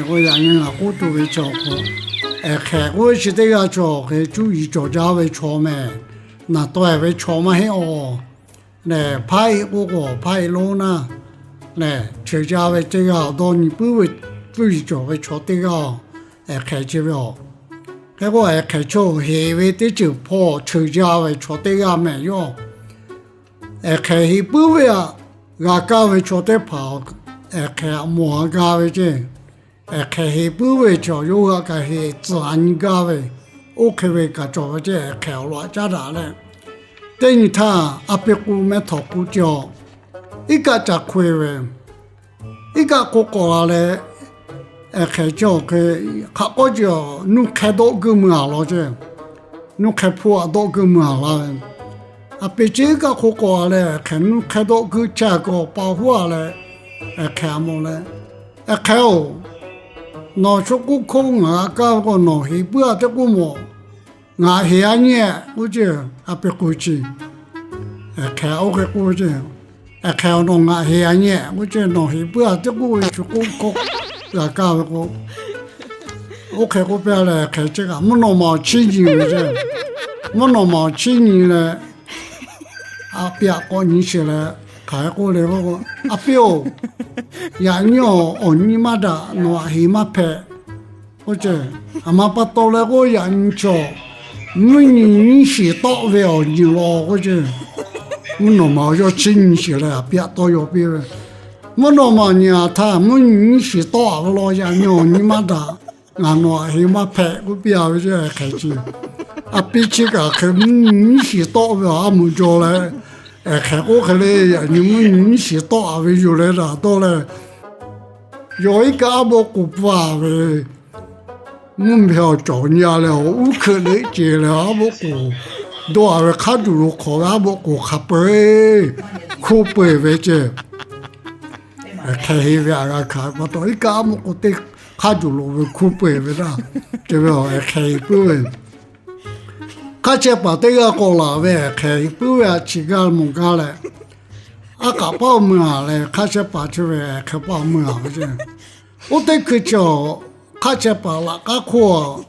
K'o, yaꞈ nyi ngaˬ k'oˆ tuˬ ve chaw k'o, Ehˍ hk'ehˍ k'oˆ ve chi teˇ g'aˇ chaw hk'e cuˇ yiˍ cawˬ jaˇ ve chaw mehˍ. Naˬ taweh ve chaw maˇ heˆ awˬ. Lehˬ, hpaˇ-e k'oˆ k'o, hpaˇ-e lonˉ naˇ. Lehˬ, cheuˬ jaˇ ve teˇ g'aˇ awˬ dawˇ nyi puiˉ ve, cuˇ yiˍ cawˬ ve chaw teˇ g'aˇ, Ehˍ hk'ehˍ chi ve awˬ. Hk'e k'o, Ehˍ hk'ehˍ chaw heˍ ve teˇ ceuˬ hpawˇ cheuˬ jaˇ ve chaw teˇ g'aˇ mehˍ yoˬ. Ehˍ hk'ehˍ heˍ puiˉ ve aꞈ, g'a kaˇ ve chaw teˇ hpaˍ Ehˍ hk'ehˍ aꞈ mawˬ a ga ve ceˇ. Ehˍ hk'ehˍ heˍ puiˉ ve chaw yawˇ hui aꞈ kaꞈ heˍ tcuhˍ a nyi gaˇ ve, oˇ hk'e ve kaꞈ cawˬ ve ceˇ. Ehˍ hk'ehˍ awˬ laꞈ caˉ daꞈ leh, teˇ nyi htaˇ a piˇ k'o mehˆ htawˍ k'o ceˇ a, iˉ kaˆ ca hk'oˆ-e ve, iˉ kaˆ hk'oˆ k'awꞈ la leh, Ehˍ hk'ehˍ chaw hk'e hk'aꞈ k'awˉ ceˇ a, nuˇ hk'ehˇ dawˆ guiˇ mui a law ceˇ. Nuˇ hk'ehˇ hpoˆ aꞈ dawˆ guiˇ mui a laˇ ve, a peˍ ceˇ iˉ kaˆ hk'oˆ k'awꞈ la leh, Ehˍ hk'ehˍ nuˇ hk'ehˇ dawˆ guiˇ chehˇ a kaꞈ pa huˉ a leh, Ehˍ hk'ehˍ aꞈ mawˬ leh, Ehˍ hk'ehˍ-oˬ, nawˬ shu k'oˆ hkawˇ ngaˬ g'a kaˇ ve k'o, nawˬ heˍ puiˉ a teˇ k'oˆ mawˬ. Ngaˬ heˍ a nyi-ehˍ k'oˆ ceˇ, a peˍ k'oˆ chi. Ehˍ hk'ehˍ oˇ hk'e k'oˆ ve ceˇ. Ehˍ hk'ehˍ-oˬ, nawˬ ngaˬ heˍ a nyi-ehˍ k'oˆ ceˇ, nawˬ heˍ puiˉ a teˇ k'oˆ ve shu k'oˆ hkawˇ g'a kaˇ ve k'o, oˇ hk'e k'oˆ piˇ leh, Ehˍ hk'ehˍ chi kaꞈ mvuhˇ naw ma awˬ chiˇ nyi ve ceˇ. Mvuhˇ naw ma awˬ chiˇ nyi leh, a piˇ aꞈ k'awꞈ nyi sheˍ leh, hk'aˬ hk'e k'oˆ le k'o, A piˇ-oˬ, yaꞈ nyi awˬ nyi maˇ daꞈ, nawˬ aꞈ heˍ maˇ hpehꞈ k'oˆ ceˇ. Aˬ ma pa taw leh k'o, yaꞈ nyi chaw mvuhˇ nyi nyiˇ shiˍ tawˆ ve awˬ nyi law k'oˆ ceˇ. Mvuhˇ naw ma yawˇ chiˇ nyi sheˍ leh, a piˇ aꞈ tawˇ yaw piˇ ve, Mvuhˇ naw ma nyi a htaˇ mvuhˇ nyi nyiˇ shiˍ tawˆ a ve law, yaꞈ nyi awˬ nyi maˇ daꞈ, ngaˬ nawˬ aꞈ heˍ maˇ hpehꞈ k'oˆ piˇ a ve ceˇ. Ehˍ hk'ehˍ chi, a piˇ chi kaꞈ hk'e mvuhˇ nyi nyiˇ shiˍ tawˆ ve awˬ a muꞈ jaw leh, Ehˍ hk'ehˍ k'oˆ hk'e le, yaꞈ nyi mvuhˇ nyi nyiˇ shiˍ tawˆ a ve yoˬ leh daꞈ dawˇ leh, yawˇ iˉ kaˆ aˉ boˆ k'oˍ pfuhˇ a ve, mvuhˇ mehˬ awˬ cawˬ nyi a leh, awˬ uˉ hkeuꞈ leꞈ ceˬ leh, aˉ boˆ k'oˍ dawˇ a ve hk'aˉ juˬ lo hk'awꞈ ve aˉ boˆ k'oˍ hk'a peu-eˬ hkuˇ peu-eˬ ve ceˇ. Ehˍ hk'ehˍ heˍ ve aꞈ g'a hkanˍ ve pa taw, iˉ kaˆ aˉ boˆ k'oˍ teˇ hk'aˉ juˬ lo ve hkuˇ peu-eˬ ve laˇ. Chi ve awˬ Ehˍ hk'ehˍ heˍ puiˉ ve, hk'aˇ chehˇ paˍ teˇ g'aˇ k'awꞈ laˬ ve, Ehˍ hk'ehˍ heˍ puiˉ ve aꞈ chi gaˇ mawˬ gaˇ leh, aˉ k'aꞈ paˇ mui a leh, hk'aˇ chehˇ paˍ chi ve Ehˍ hk'ehˍ paˇ mui a ve ceˇ. Oˇ teˇ hkui chaw, hk'aˇ chehˇ paˍ laꞈ k'aˉ hk'oˆ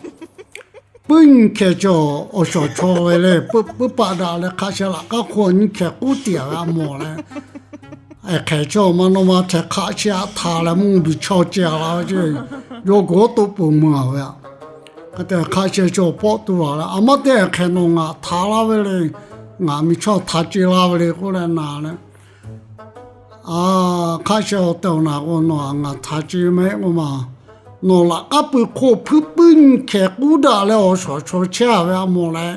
puiˉ nyi hkeh chaw awˬ shawˍ chaw ve le, puiˉ paˆ daꞈ leh hk'aˇ chehˇ laꞈ k'aˉ hk'oˆ nyi hkeh k'uˉ tiꞈ a ve a mawˬ leh, Ehˍ hk'ehˍ chaw ma naw ma htehꞈ hk'aˆ chehˇ aꞈ htaꞈ leh mvuhˇ miˬ chaw ceh a la ve ceˇ. Yawˇ g'awˇ toˆ peuˬ mui a ve aꞈ. Hk'e te hk'aˇ chehˇ chaw pawˆ tuˬ a leh, a maˇ teˇ Ehˍ hk'ehˍ nawˬ ngaˬ htaꞈ laˇ ve le, ngaˬ miˬ chaw htaꞈ ce laˇ ve le k'oˆ leh na leh, A, hk'aˇ chehˇ awˬ tehˬ awˬ naˬ k'o, nawˬ aꞈ ngaˬ htaꞈ ce maˇ heˆ k'o ma, nawˬ laꞈ k'aˉ pui hk'oˆ hpuiˉ puiˉ nyi hkeh k'uˉ daꞈ leh awˬ shawˍ chaw chehˇ a ve a mawˬ leh,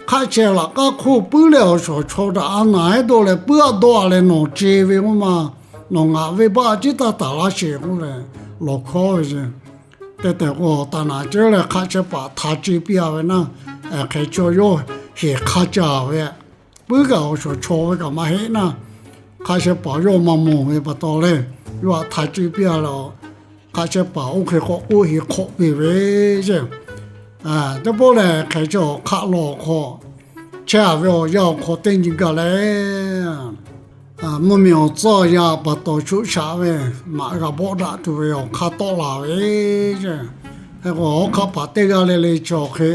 hk'aˇ chehˇ laꞈ k'aˉ hk'oˆ puiˉ leh awˬ shawˍ chaw daꞈ a naˬ heˆ dawˇ leh puiˉ aꞈ dawˇ a leh nawˬ ce ve k'o ma, nawˬ ngaˬ venˇbaˆ ciˉ taˇ taˍ laˇ sheˍ k'oˆ leh lawˬ hkawˉ ve ceˇ. Te tehꞈ k'o, taˍ naˍ ceuˬ leh hk'aˇ chehˇ paˍ htaꞈ ce piˇ a ve naˇ, Ehˍ hk'ehˍ chaw yawˇ heˍ hk'a ca ve, puiˉ kaꞈ awˬ shawˍ chaw ve kaꞈ maˇ heˆ naˇ, hk'aˇ chehˇ paˍ yawˇ maˇ mawˬ ve pa taw leh, yawˇ aꞈ htaꞈ ce piˇ a leh, hk'aˇ chehˇ paˍ oˇ hk'e k'awꞈ k'oˆ heˍ hk'awꞈ piˇ ve ceˇ. Teˇ pawˆ lehˬ, Ehˍ hk'ehˍ chaw hk'aˆ law awˬ hk'aw chehˇ a ve awˬ yaˇ awˬ hk'aw teˇ nyi gaˬ leh, mvuhˇ miˬ awˬ tcuhˇ yaˇ pa taw shoˆ shaꞈ ve maꞈ g'a bawˆ daꞈ tuˬ ve awˬ hk'aˇ tawˆ la ve ceˇ. Hk'e k'o, hawˉ hk'aˆ paˍ teˇ g'aˇ le le chaw hk'e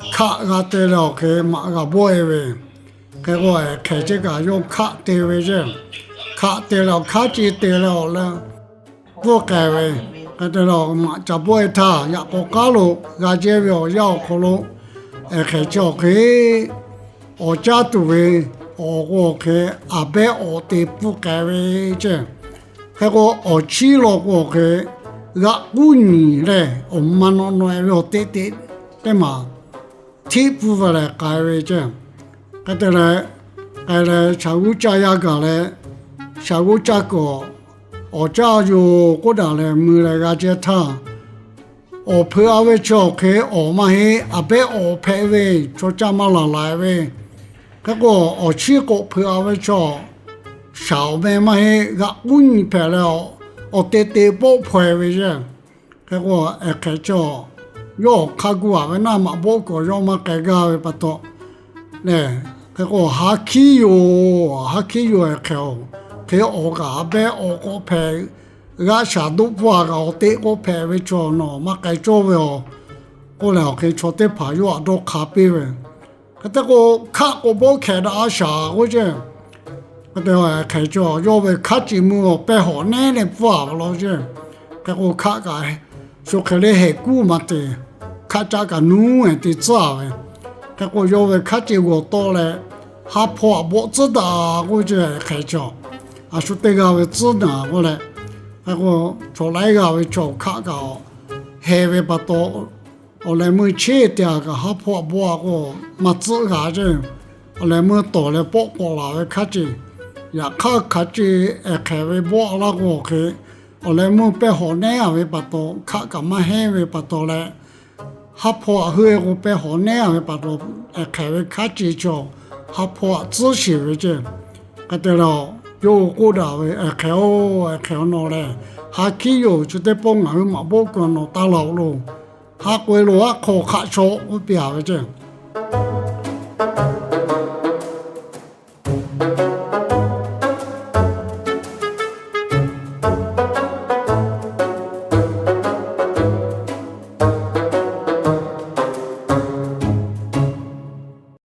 hk'aˆ g'a te leh awˬ hk'e maꞈ g'a bawˆ-e ve. Hk'e k'o, Ehˍ hk'ehˍ chi kaꞈ yawˇ hk'aˆ te ve ceˇ. Hk'aˆ te leh awˬ hk'aˇ ce te leh awˬ leh pfuhˇ k'ai ve. Hk'e te leh, maꞈ ca bawˆ-e htaˇ, yaꞈ k'aw k'aˉ lo g'a jehˇ ve awˬ yaˇ awˬ hk'aw lo Ehˍ hk'ehˍ chi awˬ hk'e awˍ caˇ tuˬ ve, awˍ k'o awˬ hk'e aˍ behˉ awˍ te pfuhˇ k'ai ve ceˇ. Hk'e k'o, awˬ chiˇ law k'o awˬ hk'e g'aꞈ k'uˉ nyi leh, awˬ ma nawꞈ nawꞈ-e ve awˬ teꞈ teꞈ teˇ maˬ htiˆ pfuhˇ ve leh k'ai ve ceˇ. Hk'e te leh, k'ai leh shaˍ g'uˇ caˇ yaˇ gaˬ leh, shaˍ g'uˇ caˇ kuiˬ awˍ caˇ yoˬ k'oˆ daꞈ leh mui leh g'a jehˇ htaˇ, awˍ hpeuꞈ a ve chaw awˬ hk'e awˍ maˇ heˆ, aˍ behˉ awˍ hpehꞈ ve chaw caˇ maˇ laˬ laiˍ ve. Hk'e k'o, awˬ chiˇ k'awꞈ hpeuꞈ a ve chaw shaˍ awˬ meh maˇ heˆ, g'aꞈ k'uˉ nyi hpehꞈ leh, awˬ te te pawˆ hpaw-e ve ceˇ. Hk'e k'o, Ehˍ hk'ehˍ chaw yawˇ awˬ hk'aˇ gu a ve naˇ, maꞈ bawˆ kuiˬ yawˇ maˇ k'ai gaˇ ve pa taw lehˬ, hk'e k'o, ha hkiˉ yoˬ, ha hkiˉ yoˬ Ehˍ hk'ehˍ-oˬ, hk'e awˍ kaꞈ aˍ behˉ awˍ k'awꞈ hpehꞈ g'aˆ shaˍ doˆ pfuhˇ a kaꞈ awˬ teˆ k'oˆ hpehꞈ ve chaw nawˬ maˇ k'ai cawˇ ve aˬ k'oˆ leh, awˬ hk'e chaw teˇ hpaˍ yawˇ htaꞈ dawˇ hk'a piˇ ve. Hk'e te k'o, hkaˆ k'o bawˇ hkehꞈ daꞈ a shaˍ k'oˆ ceˇ. Hk'e te hk'e chaw yawˇ ve hkaˉ ceˬ meuˇ awˬ pehˇ hawꞈ nehˉ leh pfuhˇ a ve law ceˇ. Hk'e k'o, hkaˆ kaꞈ shu hk'e le hehˍ kuˉ maˇ te, hkaˆ caˆ kaꞈ nuˉ e te tcuhˉ a ve. Hk'e k'o, yawˇ ve hkaˉ ceˬ g'awˬ tawˆ leh, haˉ hpawˇ aꞈ bawˆ tcuhˉ daꞈ k'oˆ ceˇ. Hk'e chaw a shu teˇ g'aˇ ve tcuhˉ naˍ k'oˆ leh, hk'e k'o, chaw laiˉ g'aˇ ve chaw hkaˆ kaꞈ heh ve pa taw, awˬ leh meuˇ cheˇ te a kaꞈ haˉ hpawˇ aꞈ bawˆ a k'o, maˇ tcuhˉ g'a ceˇ. Awˬ leh meuˇ tawˍ leh pawˆ k'awꞈ laˬ ve hkaˉ ceˬ, yaꞈ hk'aˇ hkaˉ ceˬ ehˍ hk'ehꞈ ve bawˆ a laˇ k'o hk'e, awˬ leh meuˇ pehˇ hawꞈ nehˉ a ve pa taw, hkaˆ kaꞈ maˇ hehnˇ ve pa taw leh, haˉ hpawˇ aꞈ heuˆ e k'o pehˇ hawꞈ nehˉ a ve pa taw, ehˍ hk'ehꞈ ve hkaˉ ceˬ chaw haˉ hpawˇ aꞈ tcuhˉ sheˍ ve ceˇ. Hk'e te leh, yawˇ hui k'oˆ daꞈ ve, Ehˍ hk'ehꞈ-oˬ, ehˍ hk'ehꞈ-oˬ nawˬ lehˬ, ha hkiˉ yoˬ. Chi teˇ pawˆ ngaˬ hui maꞈ bawˆ keu nawˬ taˇ laˬ-oꞈ loˬ. Ha k'oꞈ e loˬ, haˉ hk'aw hk'aˆ chaw k'oˆ piˇ a ve ceˇ.